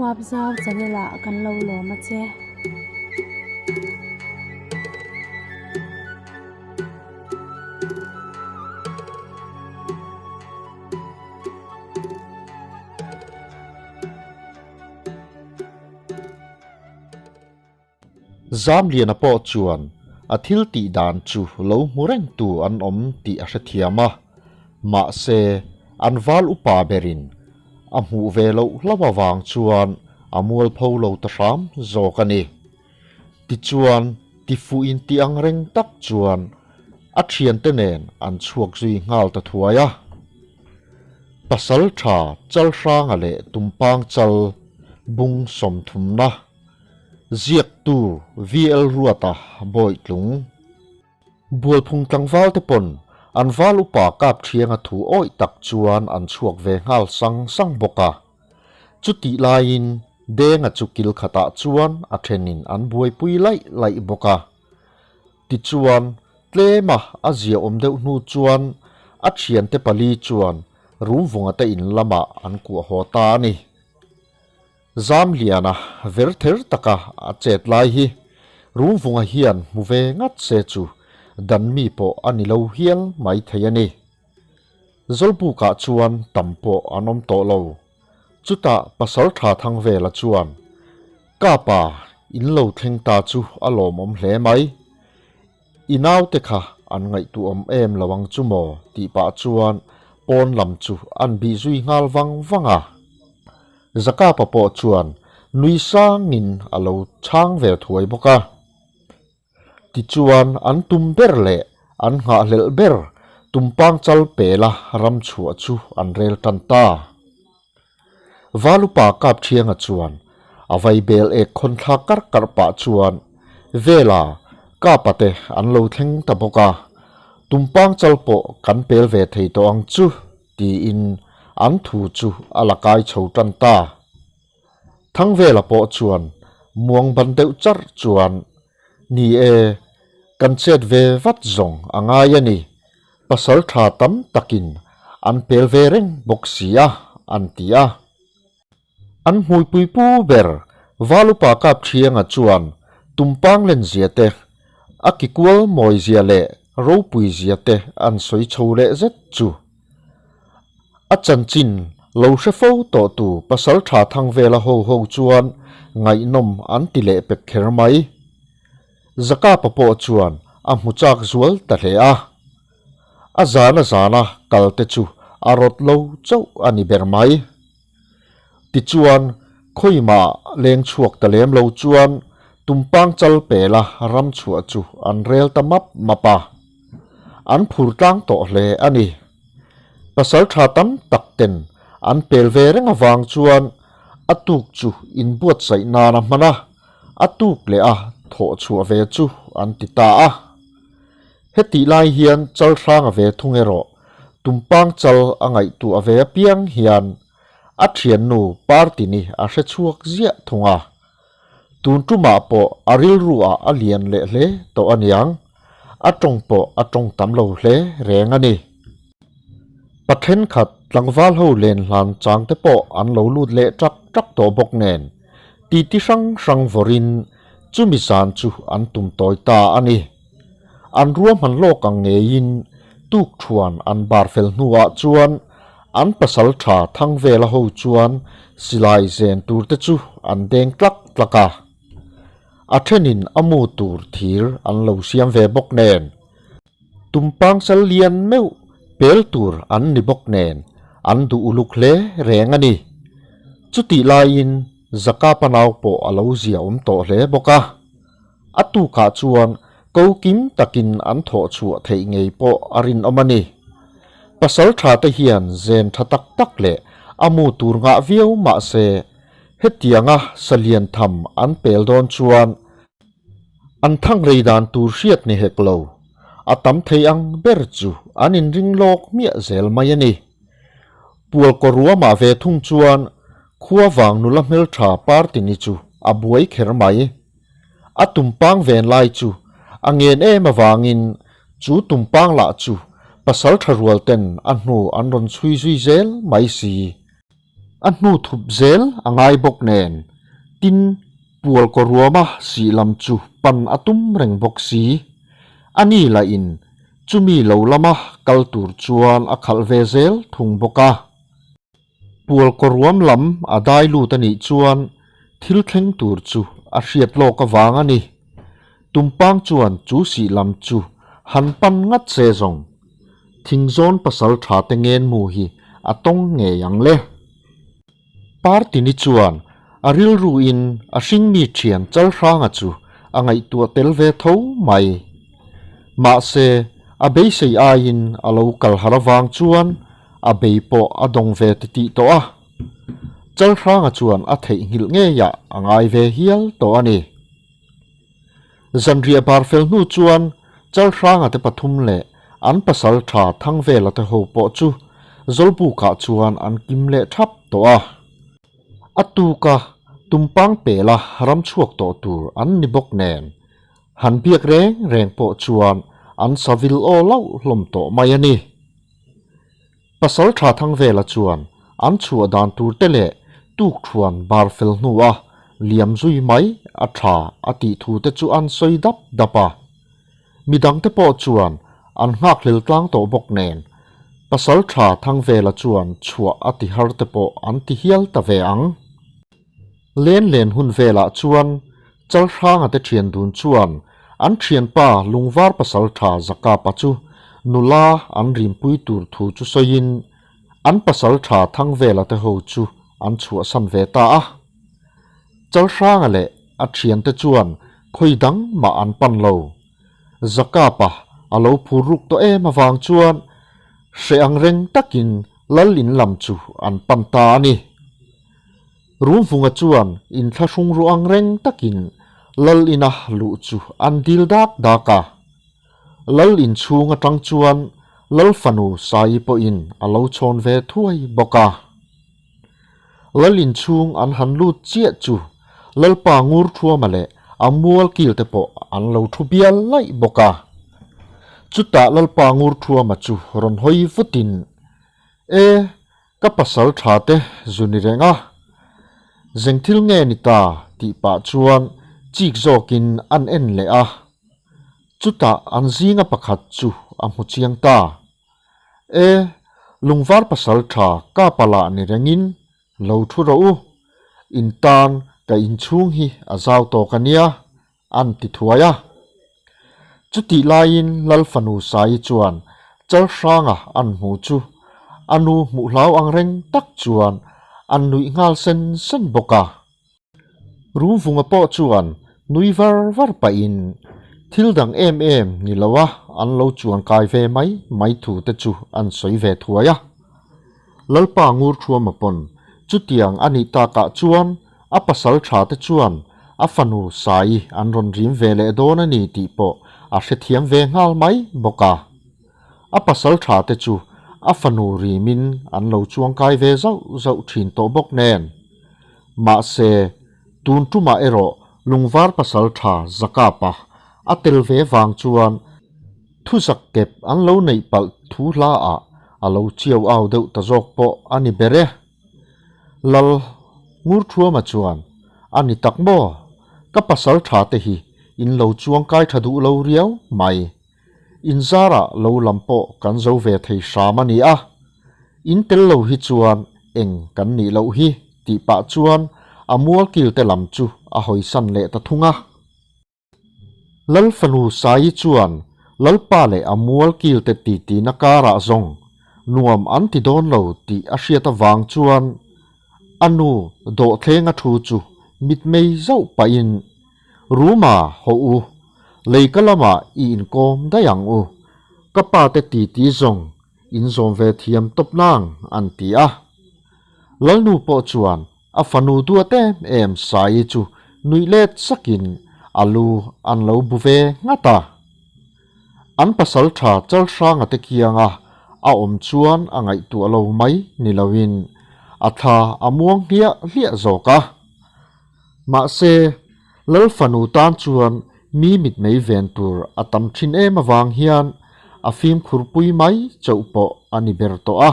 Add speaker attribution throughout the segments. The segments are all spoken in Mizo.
Speaker 1: Huapzau channel ah kan lo lawm a che.
Speaker 2: Zamliana pawh chuan a thil tih dan chu lo hmu rengtu an awm tih a hrethiam a, mahse an val upa berin a hmuh ve loh hlauh avang chuan a mualpho lo ta hram zawk a ni. Tichuan tifuh inti ang reng tak chuan a thiante nen an chhuak zui nghal ta thuai a. Pasal tha Chalhranga leh Tumpang Chal bung sawmthumna. Ziaktu VL Ruata Bawitlung. Bualphung tlangval te pawn an val upa kap thianga thu awih tak chuan an chhuak ve nghal sang sang bawk a. Chutih laiin Denga chu kil khatah chuan a thenin an buaipui laih laih bawk a. Tichuan tlema a ziaawm deuh hnu chuan a thiante pali chuan Rumvunga te in lamah an kuah haw ta a ni. Zamliana ver ther taka a chet lai hi Rumvunga hian hmu ve ngat se chu dan mi pawh a ni lo hial mai thei a ni. Zawlbukah chuan tam pawh an awm tawh lo. Chutah pasal tha thang vela chuan, Ka pa, in lo thleng ta chu a lawmawm hle mai. I naute kha an ngaihtuahawm em lo ang chu maw? tih pah chuan pawn lam chu an bih zui nghal vang vang a. Zakapa pawh chuan nui sangin a lo chhang ve thuai bawk a. Tichuan an tum ber leh an nghahhlelh ber tumpang chal pela ram chhuah chu an rel tan ta. Valupa Kapthianga chuan a vai bel ek khawn thlak karh karh pah chuan Vela, Kapa te an lo thleng ta bawk a, tumpang chal pawh kan pel ve thei tawh ang chu tiin an thu chu a la kai chho tan ta. Thangvela pawh chuan muang ban deuh charh chuan Ni e, kan chet ve vat zawng a ngai a ni. Pasal tha tam takin an pel ve reng bawk si a, an ti a. An hmuipui pu ber Valupa Kapthianga chuan tumpang lenzia te, a kikual mawizia leh ropuizia te an sawi chho leh zet chu. A chanchin lo hre fo tawh tu pasal tha thang vela ho ho chuan ngaihnawm an ti leh pek kher mai. Zakapa pawh chuan a hmu chak zual ta hle a. A zana zana kal te chu a rawt lo chauh a ni ber mai. Tichuan, khawimah leng chhuak ta lem lo chuan tumpang chal pela ram chhuah chu an rel ta map map a. An phur tlang tawh hle a ni. Pasal tha tam tak ten an pel ve reng avang chuan a tuk chu inbuatsaih nan a hman a, a tuk leh a thawh chhuah ve chu an ti ta a. Hetih lai hian chal hranga ve thung erawh tumpang chal a ngaihtuah ve apiang hian a thiannu Partini a hre chhuak ziah thung a. Tun tumah pawh a rilru ah a lian leh hle tawh aniang, a tawng pawh a tawng tam lo hle reng a ni. Pa thenkhat tlangval ho len hlan chang te pawh an lo lut leh ṭak ṭak tawh bawk nen, titi hrang hrang vawrin chumi zan chu an tum tawi ta a ni. An ruahman lawk ang ngeiin tukthuan an bar fel hnuah chuan an pasal tha Thangvela ho chuan silai zen tur te chu an deng tlak tlak a. A thenin a mu tur thir an lo siam ve bawk nen. Tumpang sal lian meuh pel tur an ni bawk nen an duh uluk hle reng a ni. Chutih laiin Zakapa nau pawh a lo zia awm tawh hle bawk a. A tukah chuan ko kim takin an thawh chhuah theih ngei pawh a rinawm a ni. Pasal tha te hian zen tha tak tak leh a mu tur ngah viau mah se hetianga salian tham an pel dawn chuan An thang rei dan tur hriat ni hek lo. A tam thei ang ber chu an inring lawk miah zel mai a ni. Pualkaw ruamah ve thung chuan khua vang nula hmeltha party ni chu a buai kher mai. A tumpang ven lai chu a ngen em avangin chu tumpang lah chu pasal tha rual ten a hnu an rawn chhui zui zel mai si. A hnu thup zel a ngai bawk nen, tin pual kaw ruama sih lam chu pan a tum reng bawk si. A ni lahin chumi lo lama kal tur chuan a khalh ve zel thung bawk a. Pual kaw ruam lam a dai lut a nih chuan thil thleng tur chu a hriat lawk avang a ni. Tumpang chuan chu sih lam chu han pan ngat se zawng. Thingzawn pasal tha te ngen mu hi a tawng ngei ang le. Partini chuan a rilru in a hringmi thian Chalhranga chu a ngaihtuah tel ve tho mai. Mahse, a beisei aiin a lo kal har avang chuan a bei pawh a dawng ve titih tawh a. Chalhranga chuan a theihnghilh ngeiah a ngai ve hial tawh a ni. Zanriah bar fel hnu chuan Chalhranga te pathum leh an pasal tha Thangvela te ho pawh chu Zawlbukah chuan an kim leh thap tawh a. A tuka tumpang pela ram chhuak tawh tur an ni bawk nen han biak reng reng pawh chuan an savil aw lauh hlawm tawh mai a ni. Pasal tha Thangvela chuan an chhuah dan tur te leh tukthuan bar fel hnua liam zui mai a tha a tih thu te chu an sawi dap dap a. Midang te pawh chuan an nghakhlel tlang tawh bawk nen Pasal tha Thangvela chuan chhuah a ti har te pawh an ti hial ta ve ang. Len len hun velah chuan Chalhranga te thian dun chuan an thianpa Lungvar pasaltha Zakapa chu nula an rimpui tur thu chu sawiin an pasaltha Thangvela te ho chu an chhuahsan ve ta a. Chalhranga leh a thiante chuan khawi dang mah an pan lo. Zakapa a lo phur ruk tawh em avang chuan hreh ang reng takin Lal in lam chu an pan ta a ni. Rumvunga chuan inthlahrung ruh ang reng takin Lal ina luh chu an dil dak dak a. Lal inchhung atang chuan Lal fanu Saii pawhin a lo chhawn ve thuai bawk a. Lal inchhung an han lut chiah chu Lalpa ngur thuama leh a mual kil te pawh an lo thu bial laih bawk a. Chutah Lalpa ngur thuama chu rawn hawi vutin, E! Ka pasal tha te zu ni reng a, zeng thil nge ni ta tih pah chuan chik zawkin an en leh a, chutah an zinga pakhat chu a hmu chiang ta. E, lungvar pasal tha ka pala ni rengin lo thu rawh u, in tan ka inchhung hi a zau tawk a nia, an ti thuai a. Chutih laiin Lal fanu Saii chuan Chalhranga an hmu chu a nu hmuh hlau ang reng tak chuan an nuih nghal sen sen bawk a. Ruvunga pawh chuan nui var var pahin thil dang em em ni lo a an lo chuan kai ve mai mai thu te chu an sawi ve thuai a. Lalpa Ngurthuama pawn chutiang a nih takah chuan A pasal tha te chuan a fanu Saii an rawn rim ve leh dawn a ni tih pawh a hrethiam ve nghal mai bawk a. A pasal tha te chu a fanu rimin an lo chuangkai ve zauh zauh thin tawh bawk nen. Mahse, tun tumah erawh Lungvar pasal tha Zakapa a tel ve vang chuan thuzak kep an lo neih palh thu hla ah a lo chiau au deuh ta zawk pawh a ni ber e. Lal Ngurthuama chuan, A ni tak maw? Ka pasal tha te hi in lo chuang kai tha duh lo riau mai. In zarah lo lam pawh kan zo ve thei hram a ni a. In tel lo hi chuan eng kan nih loh hi tih pah chuan a mualkil te lam chu a hawisan leh ta thung a. Lal fanu Saii chuan Lalpa leh a mual kilte titina karah zawng nuam an ti dawn lo tih a hriat avang chuan a nu dawhthlenga thu chu mitmei zauh pahin, Ruma, hawh u, leika lamah i inkawm daih ang u, ka pate titi zawng in zawm ve thiam tawp nang, an ti a. Lalnu pawh chuan A fanu duat em em Saii chu nuih let sakin a lu an lo bu ve nghat a. An pasal tha Chalhranga te kianga a awm chuan a ngaihtuah lo mai ni loin a thla a muang hliah hliah zawk a. Mahse, Lal fanu tan chuan mi mitmei ven tur a tam thin em avang hian a fimkhur pui mai chauh pawh a ni ber tawh a.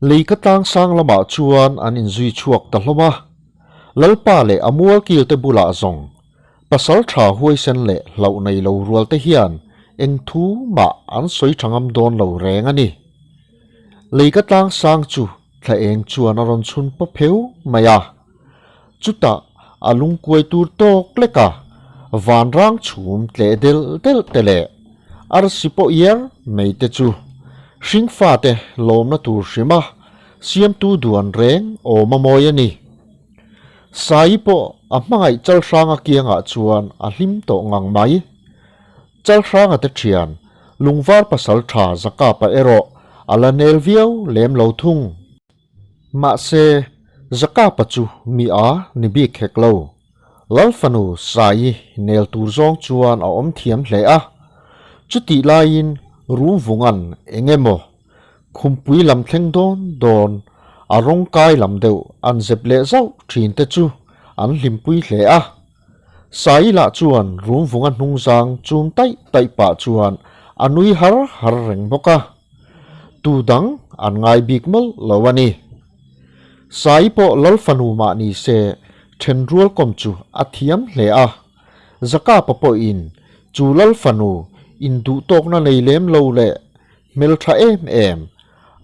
Speaker 2: Lei ka tlang sang lamah chuan an inzui chhuak ta hlawm a, Lalpa leh a mualkil te bulah zawng pasal tha huaisen leh hlauh nei lo rual te hian eng thu mah an sawi tha ngam dawn lo reng a ni. Lei ka tlang sang chu thla eng chuan a rawn chhun paw pheu mai a. Chutah a lungkuai tur tawk lek a, vanrang chhum tleh delh delh te leh arsi pawh iar mai te chu hringfate lawmna tur hrima siamtu duan reng awm a mawi a ni. Sai pawh a hmangaih Chalhranga kiangah chuan a hlim tawh ngang mai. Chalhranga te thian lungvar pasal tha Zakapa erawh a la nel viau lem lo thung. Mahse, Zakapa chu mi a ni bik hek lo. Lal fanu Sai nel tur zawng chuan a awm thiam hle a. Chutih laiin Rumvunga'n eng emaw khumpui lam thleng dawn dawn a rawng kai lam deuh an zep leh zauh thin te chu an hlimpui hle a. Sai lah chuan Rumvunga hnungzang chum taih taih pah chuan a nui har har reng bawk a. Tu dang an ngai bik mawlh lo a ni. Sai pawh Lal fanu mah ni se then rual kawm chu a thiam hle a. Zakapa pawhin chu Lal fanu induh tawkna nei lem lo leh hmeltha em em,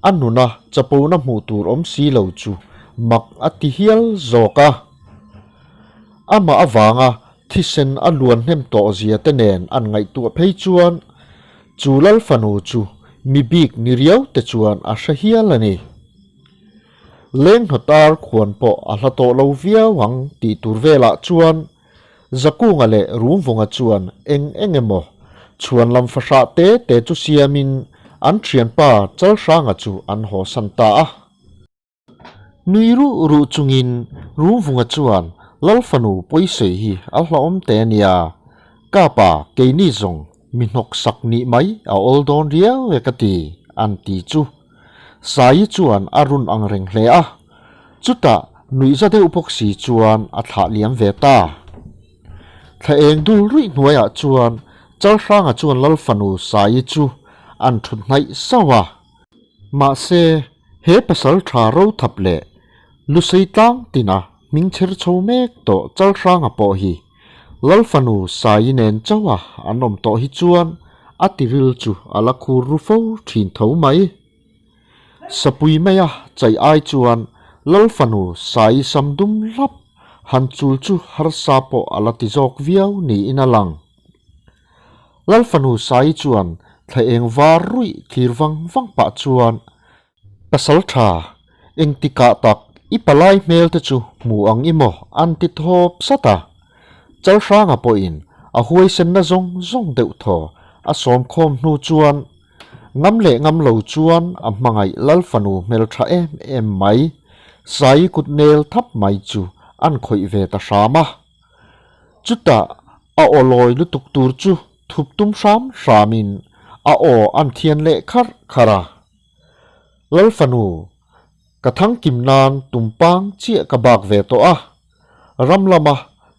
Speaker 2: a nuna chapona hmuh tur awm si lo chu mak a ti hial zawk a. Amah avanga thisen a luan hnem tawh zia te nen an ngaihtuah phei chuan Chu Lal fanu chu mi bik ni riau te chuan a hre hial a ni. Leng hnawtar khuan pawh a hla tawh lo viau ang tih tur velah chuan Zakunga leh Rumvunga chuan eng eng emaw chhuan lam fahrah te te chu siamin an thianpa Chalhranga chu an hawsan ta a. Nui ruh ruh chungin Rumvunga chuan Lal fanu pawisei hi a hlauhawm teh a nia, Kapa keini zawng mi hnawk sak nih mai a awl dawn riau e ka ti, an ti chu. Saii chuan a run ang reng hle a, chutah nuihza deuh bawk si chuan a thlah liam ve ta. Thla eng dul ruih hnuaiah chuan Chalhranga chuan Lal fanu Saii chu an thut hnaih sauh a. Mahse, he pasal tha ro thap leh Lusei tlang tina hming chher chho mek tawh Chalhranga pawh hi Lal fanu Saii nen chauha an awm tawh hi chuan a tiril chu a la khur ru fo thin tho mai. Sapui maia chaih ai chuan Lal fanu Saii sam dum hlap han chul chu harsa pawh a la ti zawk viau niin a lang. Lal fanu Saii chuan thla eng var ruih thlir vang vang pah chuan, Pasal tha, engtikah tak i palai hmel te chu hmu ang i maw? an ti thawp sat a. Chalhranga pawhin a huaisenna zawng zawng deuh thaw a sawmkhawm hnu chuan ngam leh ngam lo chuan a hmangaih Lal fanu hmel tha em em mai Saii kut nel thap mai chu an khawih ve ta hram a. Chutah a aw lawi lutuk tur chu thup tum hram hramin a aw an thian leh kharh kharh a. Lal fanu, ka thang kim nan tumpang chiah ka bak ve tawh a, ram lama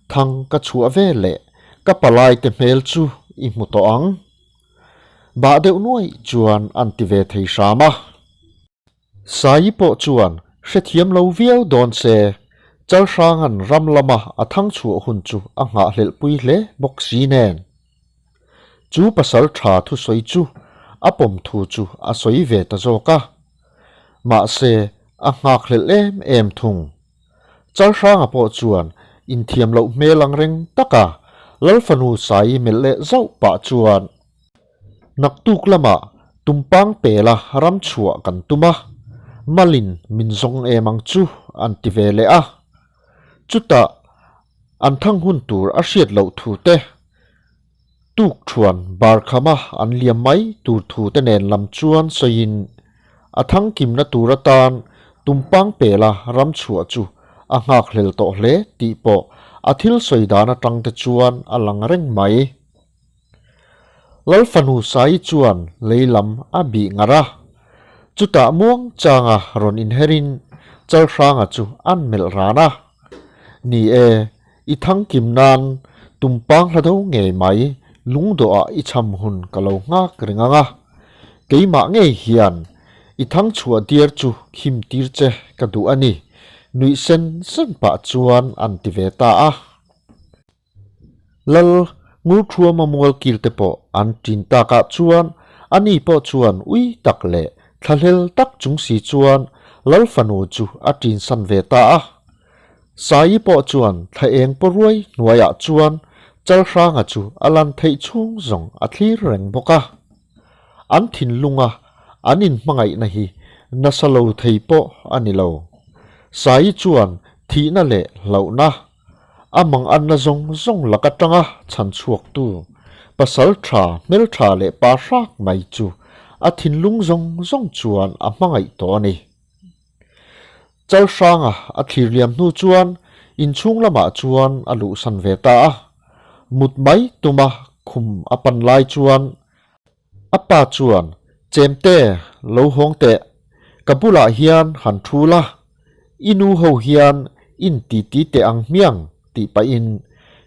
Speaker 2: thang ka chhuah ve leh ka palai te hmel chu i hmu tawh ang. Bah deuh nuaih chuan an ti ve thei hram a. Saii pawh chuan hrethiam lo viau dawn se, Chalhranga'n ram lama a thang chhuah hun chu a nghahhlelhpui hle bawk si nen. Chu pasal tha thusawi chu a pawm thu chu a sawi ve ta zawk a. Mahse, a nghakhlelh em em thung. Chalhranga pawh chuan inthiam loh hmel ang reng taka Lalfanu Saii melh leh zauh pah chuan, Naktuk lamah tumpang pela ram chhuah kan tum a, Malin min zawng em ang chu an ti ve leh a. Chutah an thang hun tur a hriat loh thu te, tuk thuan bar khama an liam mai tur thu te nen lam chuan sawiin a thangkimna tur atan tumpang pela ram chhuah chu a nghakhlel tawh hle tih pawh a thil sawi dan atang te chuan a lang reng mai. Lal fanu Saii chuan lei lam a bih ngar a, chutah muang changa rawn inherin Chalhranga chu an melh ran a. Ni e, i thangkim nan tumpang hla do ngei mai lungdawhah i cham hun ka lo nghak reng ang a, keimah ngei hian I thang chhuah diar chu khim tir che ka duh a ni, nuih sen sen pah chuan an ti ve ta a. Lal Ngurthuama mual kil te pawh an ṭin takah chuan ani pawh chuan ui tak leh thlahlel tak chung si chuan Lal fanu chu a ṭin san ve ta a. Saii pawh chuan thla eng paw ruai hnuaiah chuan Chalhranga chu a lan theih chhung zawng a thlir reng bawk a. An thinlunga an inhmangaihna hi nasa lo thei pawh a ni lo. Saii chuan thihna leh hlauhna, a manganna zawng zawng lak atanga chhan chhuaktu pasal tha hmeltha leh pa hrak mai chu a thinlung zawng zawng chuan a hmangaih tawh a ni. Chalhranga a thlir liam hnu chuan inchhung lamah chuan a luhsan ve ta a, mut mai tuma khum a pan lai chuan a pa chuan, Chemte, lo hawng teh, ka bulah hian han thu la, i nu ho hian in titi teh ang hmiang tih pahin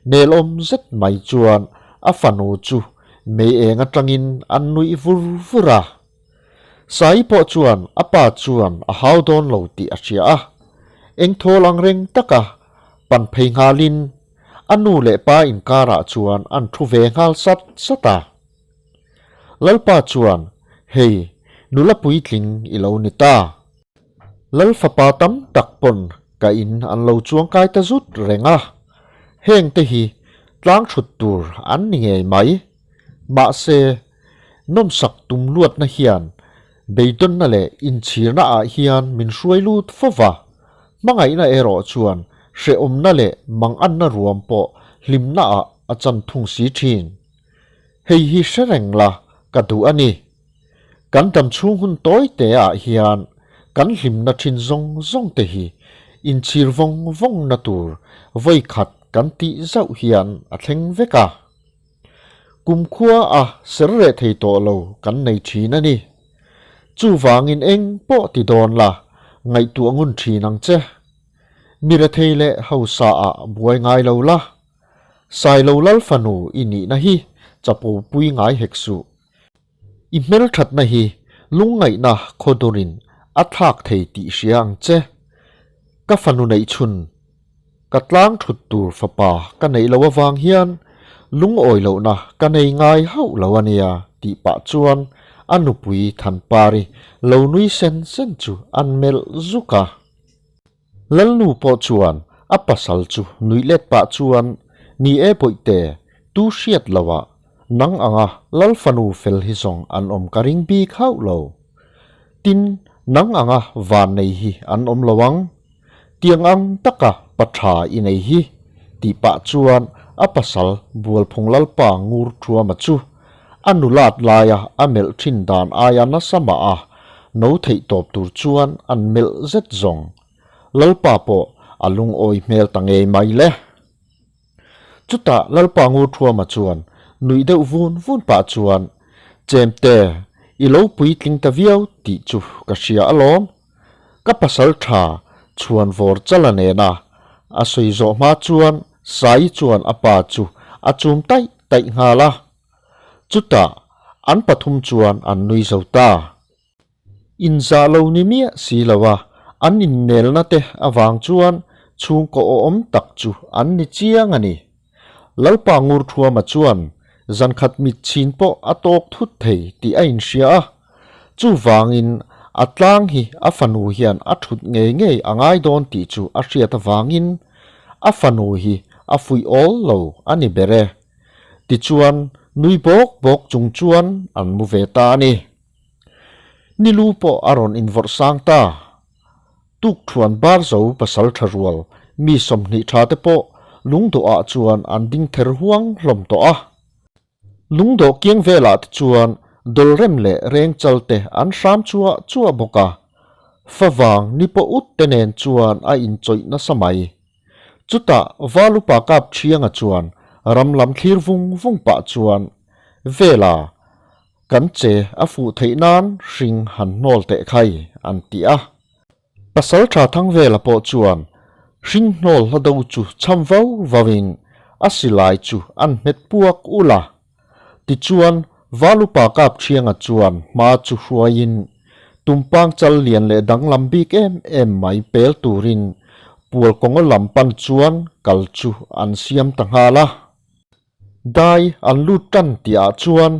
Speaker 2: nelawm zet mai chuan a fanu chu mei eng atangin an nuih vur vur a. Sai pawh chuan a pa chuan a hau dawn lo tih a hria a, eng thawl ang reng taka pan phei nghalin a nu leh pa inkarah chuan an thu ve nghal sat sat a. Lalpa chuan, Hei, nula puitling i lo ni ta. Lal fapa tam tak pawn ka in an lo chuangkai ta zut reng a, heng te hi tlang thut tur an ni ngei mai. Mahse, nawmsak tum luatna hian beidawnna leh inchhirna ah hian min hruai lut fo va, hmangaihna erawh chuan hrehawmna leh manganna ruam pawh hlimna ah a chan thung si thin. Hei hi hre reng la ka duh a ni. Kan dam chhung hun tawi te ah hian kan hlimna thin zawng zawng te hi inchhir vawng vawngna tur vawi khat kan tih zauh hian a thleng vek a. Kumkhua a ser reh thei tawh lo kan nei thin a ni. Chuvangin eng pawh ti dawn la, ngaihtuah ngun thin ang che. Mi rethei leh hausa ah buai ngai lo la. Sailo lal fanu i nihna hi chapo pui ngai hek suh. I hmelthatna hi lungngaihna khawdurin a thlak thei tih hria ang che. Ka fanu neih chhun, ka tlang thut tur fapa ka neih loh avang hian lungawi lohna ka nei ngai hauh lo a nia tih pah chuan a nupui Thanpari lo nui sen sen chu an melh zuk a. Lalnu pawh chuan a pasal chu nuih let pah chuan, Ni e Bawihte, tu hriat lo ah nang anga Lal fanu fel hi zawng an awm ka ring bik hauh lo. Tin, nang anga van nei hi an awm lo ang. Tiang ang taka pa tha i nei hi, tih pah chuan a pasal Bualphung Lalpa Ngur Thuama chu a nulat laia a melh thin dan aia nasa mah a no theih tawp tur chuan an melh zet zawng. Lalpa pawh a lungawi hmel ta ngei mai le. Chutah Lalpa Ngurthuama chuan nuih deuh vun vun pah chuan, Chemte, i lo puitling ta viau tih chu ka hria alawm. Ka pasal tha chhuan vawr chala nena a sawi zawh hma chuan Saii chuan a pa chu a chum taih taih nghal a. Chutah an pathum chuan an nui zo ta. Inzah lo ni miah si lo a, an innelna te avang chuan chhungkaw awm tak chu an ni chiang a ni. Lalpa Ngurthuama chuan zankhat mitchhin pawh a tawk thut thei tih a inhria a, chuvangin a tlang hi a fanu hian a thut ngei ngei a ngai dawn tih chu a hriat avangin a fanu hi a fuih awl lo a ni ber e. Tichuan nui bawk bawk chung chuan an mu ve ta a ni. Nilu pawh a rawn invawrh sang ta. Tukthuan bar zo pasal tha rual mi 20 tha te pawh lungdawhah chuan an ding ther huang hlawm tawh a. Lungdawh kiang velah te chuan dawlrem leh rengchal te an hram chuah chuah bawk a. Favang ni pawh ut te nen chuan a inchawih nasa mai. Chutah Valupa kap thianga chuan ram lam thlir vung vung pah chuan, Vela, Kan che a fuh theih nan hring han hnawl teh khai, an ti a. Pasal tha Thangvela pawh chuan hring hnawl hla do chu cham vau vauin a silai chu an hmet puak ul a. Tichuan Valupa Kapthianga chuan hma chu hruaiin. Tumpang chal lian leh danglam bik em em mai pel turin Pualkawnga lam pan chuan kal chu an siam ta nghal a. Dai an lut tan tihah chuan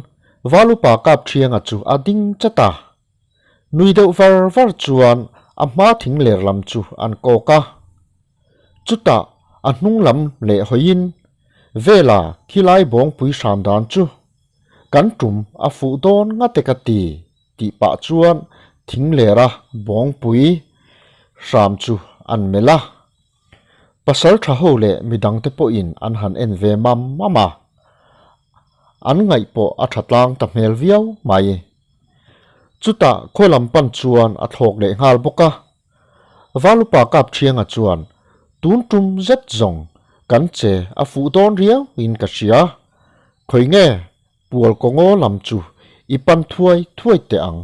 Speaker 2: Valupa Kapṭhianga chu a ding chat a. Nui deuh var var chuan a hma thing ler lam chu an kawk a. Chutah a hnung lam leh hawiin Vela khilai bawngpui hram dan chu kan tum a fuh dawn ngate ka ti tih pah chuan thing lera bawngpui hram chu an melh a. Pasal tha ho leh midangte pawhin an han en ve mam mam a, an ngaih pawh a tha tlang ta hmel viau mai. Chutah khaw lam pan chuan a thlawk leh nghal bawk a. Valupa Kapṭhianga chuan, Tun tum zet zawng kan che a fuh dawn riau in ka hria. Khawi nge Pual kawngaw lam chu i pan thuai thuai teh ang,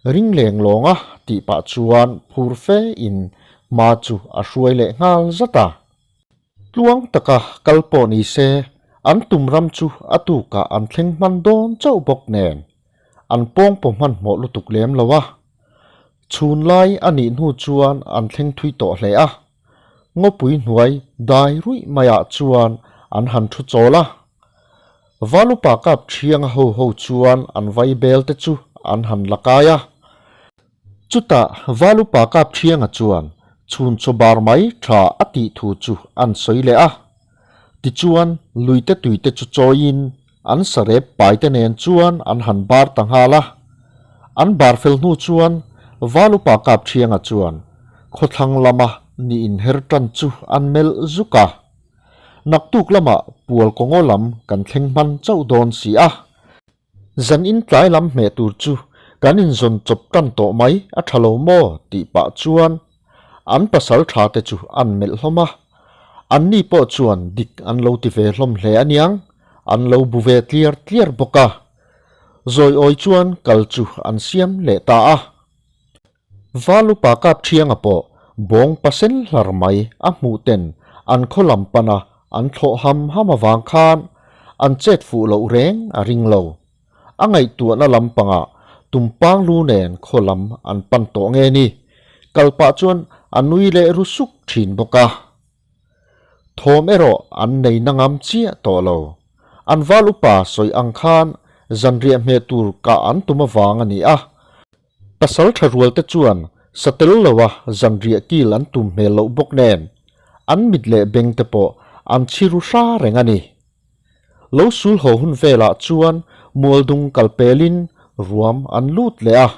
Speaker 2: ring leng lawng a tih pah chuan phur fe in hma chu a hruai leh nghal zat a. Tluang taka kal pawh ni se an tum ram chu a tukah an thleng hman dawn chauh bawk nen an pawng pawh hmanhmawh lutuk lem lo a. Chhun lai a nih hnu chuan an thleng thui tawh hle a. Ngawpui hnuai dai ruih maiah chuan an han thu chawl a. Valupa kap thianga ho ho chuan an vai bel te chu an han la kai a. Chutah Valupa kap thianga chuan chhun chaw bar mai tha a tih thu chu an sawi leh a. Tichuan luite tuite chu chawiin an sarep paite nen chuan an han bar ta nghal a. An bar fel hnu chuan Valupa kap thianga chuan khawthlang lama ni inher tan chu an melh zuk a. Naktuk lamah pual kawngaw lam kan thleng hman chauh dawn si a. Zan in tlai lam hmeh tur chu kan inzawn chawp tan tawh mai a tha lo maw tih pah chuan an pasal tha te chu an melh hlawm a. Anni pawh chuan dik an lo ti ve hlawm hle aniang, an lo bu ve tliar tliar bawk a. Zawiawi chuan kal chu an siam leh ta a. Valupa kap thianga pawh bawng pasen hlar mai a hmuh ten an khaw lam pana an thlawh ham ham avang khan an chet fuh loh reng a ring lo. A ngaihtuahna lampangah tumpang lu nen khaw lam an pan tawh nge ni? Kal pah chuan a nui leh ru suk thin bawk a. Thawm erawh an nei na ngam chiah tawh lo. An val upa sawi ang khan zanriah hmeh tur kah an tum avang a ni a. Pasal tha rual te chuan sa tel loa zanriah kil an tum hmel loh bawk nen, an mit leh beng te pawh an chhi ru hra reng a ni. Lo sul haw hun velah chuan mualdung kal pelin ruam an lut leh a.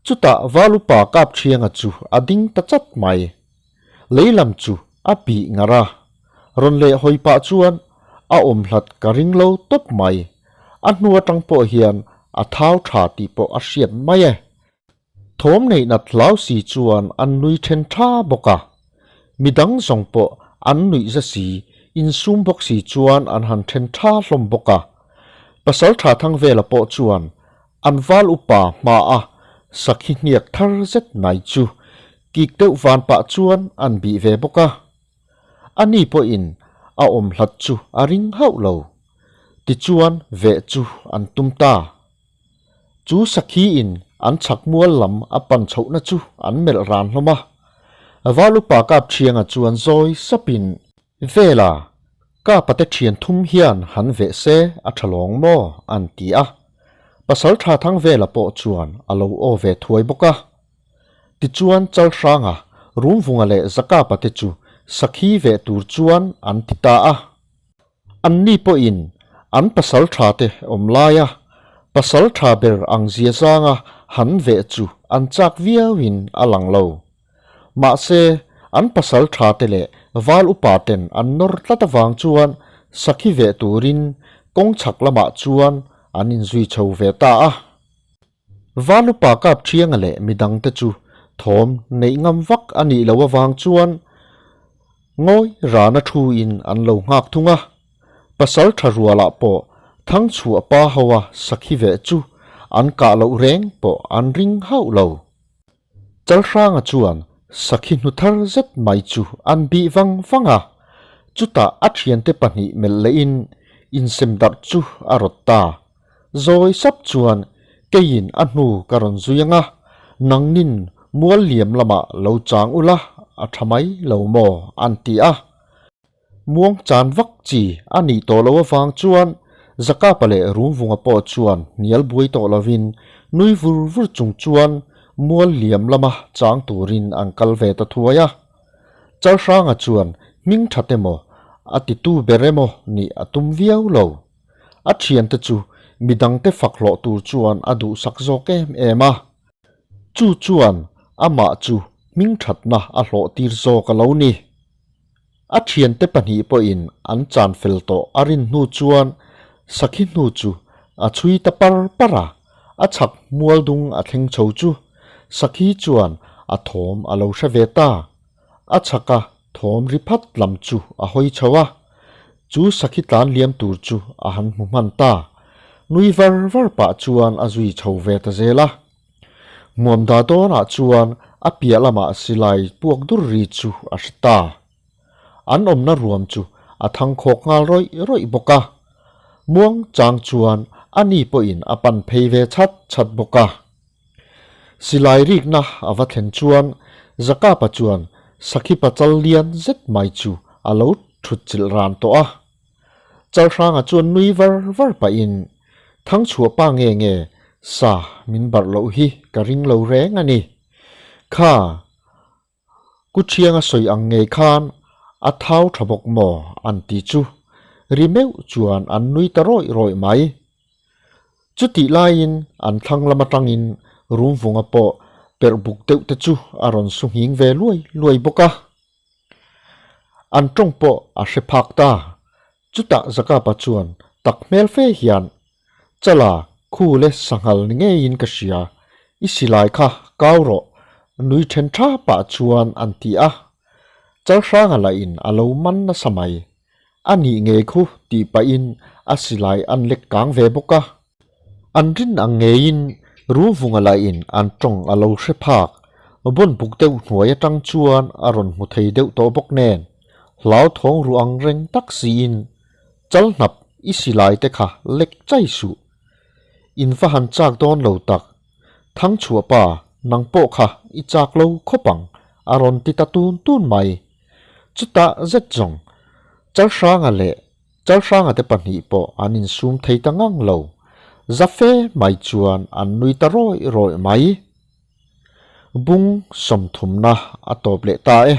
Speaker 2: Chutah Valupa Kapṭhianga chu a ding ta chat mai. Lei lam chu a bih ngar a, rawn leh hawi pah chuan a awm hlat ka ring lo tawp mai. A hnu atang pawh hian a thau tha tih pawh a hriat mai e. Thawm neih nat hlau si chuan an nui then tha bawk a. Midang zawng pawh an nuih za si, insum bawk si chuan an han then tha hlawm bawk a. Pasal tha Thangvela pawh chuan an val upa hma a sakhi hniak thar zet mai chu kik deuh van pah chuan an bih ve bawk a. A ni pawhin a awm hlat chu a ring hauh lo. Tichuan veh chu an tum ta. Chu sakhiin an chhak mual lam a pan chhohna chu an melh ran hlawm a. Valupa Kapṭhianga chuan zawi sapin, Vela, Kapa te ṭhian thum hian han veh se a ṭha lawng maw? an ti a. Pasalṭha Thangvela pawh chuan a lo aw ve thuai bawk a. Tichuan Chalhranga, Rumvunga leh Zakapa te chu sakhi veh tur chuan an ti ta a. Anni pawhin an pasalṭha te awm laia pasalṭha ber ang zia zanga han veh chu an chak viauin a lang lo. Mahse, an pasalṭha te leh val upa ten an nawr tlat avang chuan sakhi veh turin kawng chhak lamah chuan an inzui chho ve ta a. Valupa Kapṭhianga leh midangte chu thawm neih ngam vak a nih loh avang chuan ngawi rana thuin an lo nghak thung a. Pasal tha rualah pawh Thangchhuah pa hoa sakhi veh chu an kah loh reng pawh an ring hauh lo. Chalhranga chuan sakhi hnu thar zet mai chu an bih vang vang a, chutah a thiante pahnih melh lehin insem darh chu a rawt ta. Zawi sap chuan keiin a hnu ka rawn zui ang a, Nangnin mual liam lamah lo chang ula a tha mai lo maw? an ti a. Muang chan vak chi a nih tawh loh avang chuan Zakapa leh Rumvunga pawh chuan hnial buai tawh lovin nui vur vur chung chuan mual liam lama chang turin an kal ve ta thuai a. Chalhranga chuan hming that emaw a titu ber emaw nih a tum viau lo. A thiante chu midangte fak hlawh tur chuan a duhsak zawk em em a. Chu chuan amah chu hming thatna a hlawh tir zawk a lo ni. A thiante pahnih pawhin an chan fel tawh a rin hnu chuan sakhi hnu chu a chhui ta par par a, a chhak mual dung a thleng chho chu sakhi chuan a thawm a lo hre ve ta. A chhaka thawm ri phat lam chu a hawi chho a, chu sakhi tlan liam tur chu a han hmu hman ta. Nui var var pah chuan a zui chho ve ta zel a. Hmuamda dawnah chuan a piah lamah silai puak dur ri chu a hre ta. An awmna ruam chu a thang khawk nghal rawih rawih bawk a. Muang chang chuan a ni pawhin a pan phei ve chhat chhat bawk a. Silai rikna a va thlen chuan Zakapa chuan sakhi pachal lian zet mai chu a lo thut chilh ran tawh a. Chalhranga chuan nui var var pahin, Thangchhuah pa nge nge sa min barh loh hi ka ring lo reng a ni. Kha, Kuthianga sawi ang ngei khan a thau tha bawk maw an ti chu ri meuh chuan an nui ta rawih rawih mai. Chutih laiin an thlang lam atangin Rumvunga pawh perh buk deuh te chu a rawn su nghing ve luai luai bawk a. An tawng pawh a hre phak ta. Chutah Zakapa chuan tak hmel fe hian, Chala, khu le sanghal ni ngeiin ka hria, i silai kha kau rawh, nui then tha pah chuan an ti a. Chalhranga lahin a lo man nasa mai. A nih ngei khu tih pahin a silai an lek kang ve bawk a. An rin ang ngeiin Ruvunga lahin an tawng a lo hre phak. Bawn buk deuh hnuai atang chuan a rawn hmu thei deuh tawh bawk nen, hlauthawng ruh ang reng tak siin, Chalhnap i silai te kha lek chai suh. In va han chak dawn lo tak. Thangchhuah pa, nang pawh kha i chak lo khawp ang, a rawn ti ta tun tun mai. Chutah zet zawng, Chalhranga leh Chalhranga te pahnih pawh an insum thei ta ngang lo. Za fe mai chuan an nui ta rawih rawih mai. Bung sawmthumna a tawp leh ta e.